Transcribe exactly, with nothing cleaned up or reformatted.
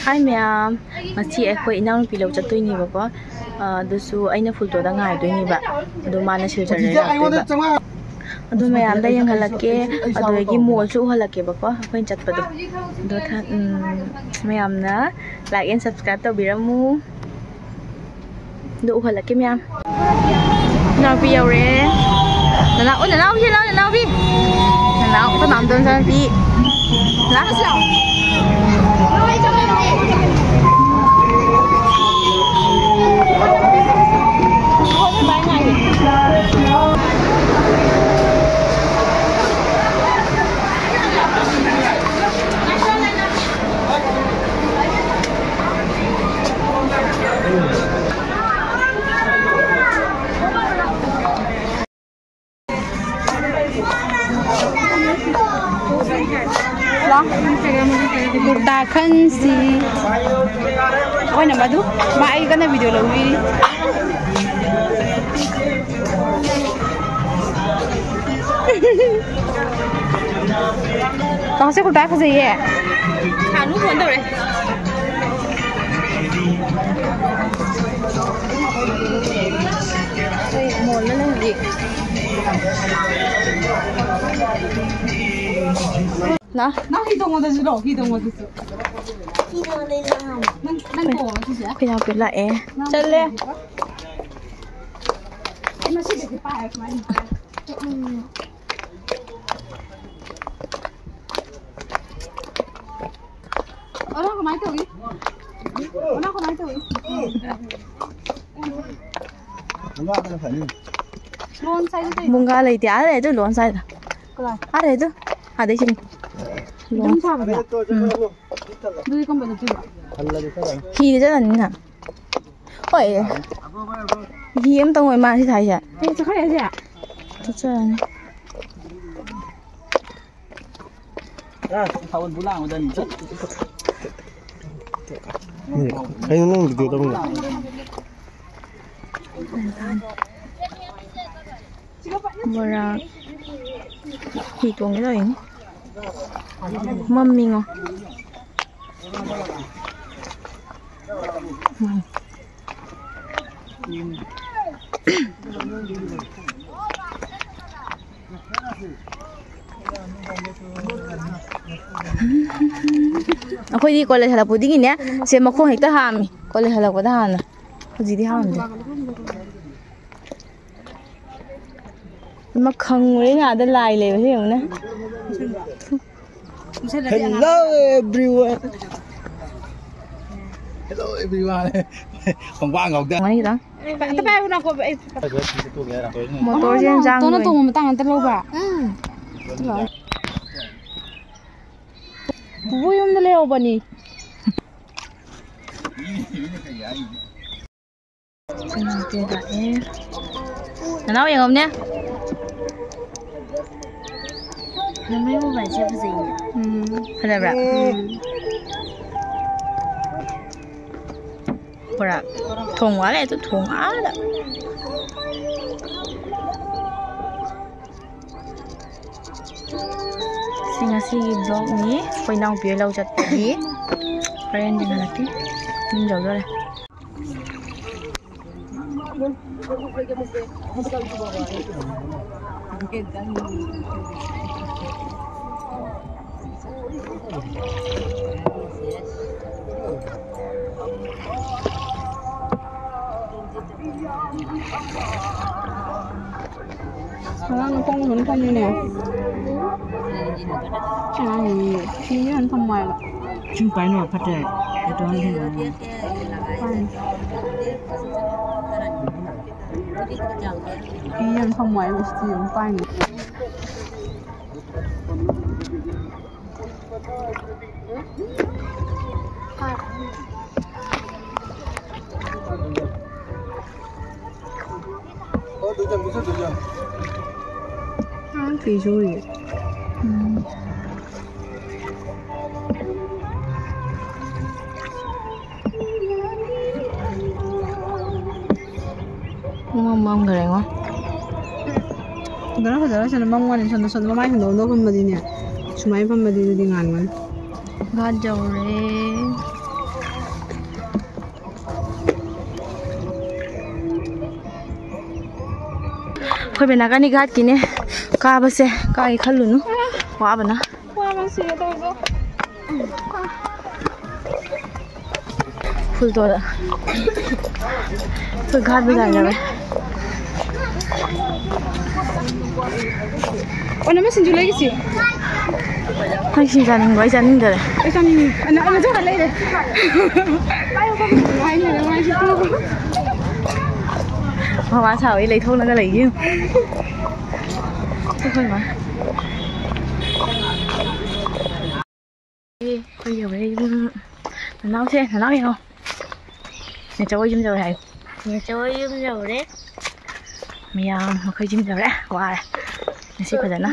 ꯍꯥꯏ ꯃꯌꯥꯝ, ꯉꯁꯤ ꯑꯩꯈꯣꯏ ꯏꯅꯥꯎꯅꯨꯄꯤ ꯂꯧ ꯆꯠꯇꯣꯏꯅꯦꯕꯀꯣ꯫ ꯑ, ꯑꯗꯨꯁꯨ ꯑꯩꯅ ꯐꯨꯜꯇꯣꯗ ꯉꯥꯏꯗꯣꯏꯅꯦꯕ꯫ ꯑꯗꯨ ꯃꯥꯅ ꯁꯤꯜꯆꯔꯗ ꯂꯥꯛꯇꯣꯏꯕ꯫ ꯑꯗꯨ ꯃꯌꯥꯝꯗ ꯌꯦꯡꯍꯜꯂꯛꯀꯦ, ꯑꯗꯨꯗꯒꯤ ꯃꯣꯜꯁꯨ ꯎꯍꯜꯂꯛꯀꯦꯕꯀꯣ ꯑꯩꯈꯣꯏꯅ ꯆꯠꯄꯗꯣ꯫ ꯑꯗꯣ ꯊ-, ꯎꯝ, ꯃꯌꯥꯝꯅ like and subscribe ꯇꯧꯕꯤꯔꯝꯃꯨ꯫ ꯑꯗꯨ ꯎꯍꯜꯂꯛꯀꯦ ꯃꯌꯥꯝ꯫ ꯏꯅꯥꯎꯄꯤ ꯌꯧꯔꯦ꯫ ꯅꯅꯥꯎ, ꯑꯣ, ꯅꯅꯥꯎꯄꯤ, ꯅꯅꯥꯎ, ꯅꯅꯥꯎꯄꯤ꯫ ꯅꯅꯥꯎ, ꯑꯩꯈꯣꯏ ꯃꯥꯝꯗꯣꯝ ꯃꯆꯥꯅꯨꯄꯤ꯫ ꯂꯥꯛꯑꯣ꯫ ꯎꯇꯥꯈꯟꯁꯤ꯫ ꯑꯣꯏꯅ ꯃꯗꯨ ꯃꯥ ꯑꯩ ꯀꯟꯅ video ꯂꯧꯕꯤꯔꯤ꯫ ꯀꯥꯡꯁꯦ ꯀꯨꯔꯇꯥ ꯐꯖꯩꯌꯦ꯫ ꯁꯥꯅꯨ phone ꯇꯧꯔꯦ꯫ ꯑꯩ ꯃꯣꯜꯗ ꯂꯩ ꯍꯧꯖꯤꯛ꯫ ꯂꯥ꯫ ꯅꯪ ꯍꯤ ꯇꯣꯡꯉꯣꯗꯁꯨ ꯂꯥꯛꯑꯣ, ꯍꯤ ꯇꯣꯡꯉꯣꯗꯁꯨ꯫ ꯅꯪ, ꯅꯪ ꯇꯣꯡꯉꯣ ꯁꯤꯁꯦ꯫ ꯑꯩꯈꯣꯏ ꯏꯅꯥꯎꯄꯤ ꯂꯥꯛꯑꯦ꯫ ꯆꯠꯂꯦ꯫ ꯑꯩ ꯃꯁꯤꯗꯒꯤ ꯄꯥꯏꯔꯦ ꯁꯨꯃꯥꯏꯅ꯫ ꯑꯣ, ꯅꯪ ꯀꯃꯥꯏꯅ ꯇꯧꯏ? ꯑꯣ, ꯅꯪ ꯀꯃꯥꯏꯅ ꯇꯧꯏ? ꯂꯣꯟ ꯁꯥꯏꯗ ꯇꯧꯏ꯫ ꯃꯨꯡꯒꯥ ꯂꯩꯇꯦ, ꯑꯥ ꯂꯩ ꯑꯗꯨ ꯂꯣꯟ ꯁꯥꯏꯗ꯫ ꯀꯗꯥꯏ? ꯑꯥ ꯂꯩ ꯑꯗꯨ꯫ ꯑꯥꯗꯩ ꯁꯤꯅꯤ꯫ ꯑꯗꯨꯝ ꯁꯥꯕꯗ? ꯎꯝ꯫ ꯑꯗꯨꯗꯤ ꯀꯔꯝꯕ ꯆꯠꯇꯣꯏꯕ? ꯍꯤꯗ ꯆꯠꯂꯅꯤꯅ꯫ ꯍꯣꯏ꯫ ꯍꯤ ꯑꯃꯇꯪ ꯑꯣꯏ ꯃꯥꯜꯂꯦ ꯁꯤ ꯊꯥꯏꯁꯦ꯫ ꯑꯦ, ꯆꯠꯈ꯭ꯔꯦ ꯑꯁꯦ? ꯆꯠꯆꯔꯅꯤ꯫ ꯀꯩꯅꯣ ꯅꯪ video ꯇꯧꯔꯤꯗꯣ? ꯕꯣꯔꯥ꯫ ꯍꯤ ꯇꯣꯡꯒꯦ ꯇꯧꯔꯤꯅꯤ꯫ ꯃꯝꯃꯤꯉꯣ꯫ ꯑꯩꯈꯣꯏꯗꯤ ꯀꯣꯂꯦꯖ ꯍꯜꯂꯛꯄꯗꯒꯤꯅꯦ, ꯁꯦ ꯃꯈꯣꯡ ꯍꯦꯛꯇ ꯍꯥꯝꯃꯤ꯫ ꯀꯣꯂꯦꯖ ꯍꯜꯂꯛꯄꯗ ꯍꯥꯟꯅ꯫ ꯍꯧꯖꯤꯛꯇꯤ ꯍꯥꯝꯗꯦ꯫ ꯏꯃꯥ, ꯈꯪꯉꯨꯔꯦꯅꯦ, ꯑꯥꯗ ꯂꯥꯏ ꯂꯩꯕꯁꯦ ꯌꯦꯡꯉꯨꯅꯦ꯫ Hello everyone. Hello everyone. ꯈꯣꯡꯕꯥꯡ ꯉꯥꯎꯗ꯫ ꯉꯥꯏ ꯈꯤꯇꯪ꯫ ꯑꯝꯇ ꯄꯥꯏꯌꯨ, ꯅꯥꯀꯣ, ꯑꯩ ꯃꯣꯇꯣꯔꯁꯦ ꯌꯥꯝ ꯆꯥꯡ ꯇꯣꯅ ꯅꯣꯏ꯫ ꯇꯣꯡꯕ ꯃꯇꯥꯡ ꯑꯝꯇ ꯂꯧꯕ꯫ ꯎꯝ꯫ ꯄꯨꯄꯨ ꯌꯨꯝꯗ ꯂꯩꯍꯧꯕꯅꯤ꯫ ꯅꯅꯥꯎ ꯌꯦꯡꯉꯝꯅꯦ꯫ ꯅꯃꯥꯏ ꯃꯣꯕꯥꯏꯜꯁꯦ ꯐꯖꯩꯅꯦ꯫ ꯎꯝ꯫ ꯐꯖꯕ꯭ꯔꯥ? ꯎꯝ꯫ ꯕꯣꯔꯥ꯫ ꯊꯣꯡ ꯋꯥꯠꯂꯦ ꯑꯗꯨ ꯊꯣꯡ ꯑꯥꯗ꯫ ꯁꯤ ꯉꯁꯤꯒꯤ vlogꯅꯤ꯫ ꯑꯩꯈꯣꯏ ꯏꯅꯥꯎꯄꯤ ꯍꯣꯏ ꯂꯧ ꯆꯠꯄꯒꯤ꯫ ꯍꯣꯔꯦꯟꯗꯤ ꯍꯜꯂꯛꯀꯦ꯫ ꯌꯨꯝ ꯌꯧꯗꯣꯔꯦ꯫ ꯑꯉꯥꯡꯅ ꯈꯣꯡ ꯁꯨꯝ ꯊꯝꯃꯤꯅꯦ꯫ ꯁꯤ ꯑꯉꯥꯡꯁꯤ ꯁꯤꯁꯨ ꯌꯥꯝ ꯊꯝꯃꯣ ꯍꯥꯏꯕ꯫ ꯏꯁꯤꯡ ꯄꯥꯏꯅꯕ ꯐꯠꯇꯦ꯫ ꯄꯥꯏꯅꯤ꯫ ꯁꯤꯁꯨ ꯌꯥꯝ ꯊꯝꯃꯣ ꯍꯥꯏꯕ꯫ ꯁꯤꯁꯨ ꯌꯥꯝ ꯄꯥꯏꯅꯤ꯫ ꯑꯉꯥꯡ ꯐꯤ ꯁꯨꯔꯤ꯫ ꯎꯝ꯫ ꯄꯨꯡꯃꯝ ꯃꯝꯈ꯭ꯔꯦꯉꯣ꯫ ꯐꯖꯅ ꯐꯖꯅ ꯁꯤꯗ ꯃꯝꯒꯅꯤ꯫ ꯁꯣꯝꯗ, ꯁꯣꯝꯗ ꯃꯃꯥꯏ ꯁꯣꯝꯗ ꯑꯣꯟꯊꯣꯛ ꯐꯝꯕꯗꯤꯅꯦ, ꯁꯨꯃꯥꯏꯅ ꯐꯝꯕꯗꯤ ꯑꯗꯨꯗꯤ ꯉꯥꯟꯒꯅꯤ꯫ ꯒꯥꯠ ꯌꯧꯔꯦ꯫ ꯑꯩꯈꯣꯏ ꯕꯦꯅꯥꯀꯥꯅꯤ ꯒꯥꯔꯗꯀꯤꯅꯦ ꯀꯥꯕꯁꯦ꯫ ꯀꯥꯒꯦ ꯈꯜꯂꯨꯅꯨ꯫ ꯋꯥꯕꯅ꯫ ꯋꯥꯕꯅ ꯁꯤꯒꯦ ꯇꯧꯔꯤꯁꯦ꯫ ꯐꯨꯜ ꯇꯣꯗ꯫ ꯑꯩꯈꯣꯏ ꯒꯥꯔꯗ ꯕꯖꯥꯔ ꯌꯧꯔꯦ꯫ ꯑꯣ, ꯅꯃ ꯁꯤꯡꯖꯨ ꯂꯩꯒꯤꯁꯤ꯫ ꯅꯪ ꯁꯤꯡꯖꯨ ꯆꯥꯅꯤꯡꯕ꯭ꯔꯣ? ꯑꯩ ꯆꯥꯅꯤꯡꯗꯔꯦ꯫ ꯑꯩ ꯆꯥꯅꯤꯡꯉꯤ꯫ ꯑꯅ-, ꯑꯅ ꯖꯒꯥ ꯂꯩꯔꯦ꯫ ꯃꯃꯥ ꯁꯥꯕꯒꯤ ꯂꯩꯊꯣꯛꯂꯒ ꯂꯩꯒꯤ꯫ ꯑꯩꯈꯣꯏ ꯃꯥ꯫ ꯑꯦ, ꯑꯩꯈꯣꯏ ꯌꯧꯔꯦ ꯌꯨꯝ꯫ ꯅꯅꯥꯎꯁꯦ, ꯅꯅꯥꯎ ꯌꯦꯡꯉꯣ꯫ ꯅꯦꯆꯧ ꯍꯣꯏ ꯌꯨꯝ ꯌꯧꯔꯦ ꯍꯥꯏꯌꯨ꯫ ꯅꯦꯆꯧ ꯍꯣꯏ ꯌꯨꯝ ꯌꯧꯔꯦ꯫ ꯃꯌꯥꯝ ꯃꯈꯣꯏ ꯌꯨꯝ ꯌꯧꯔꯦ꯫ ꯋꯥꯔꯦ ꯉꯁꯤ ꯐꯖꯅ꯫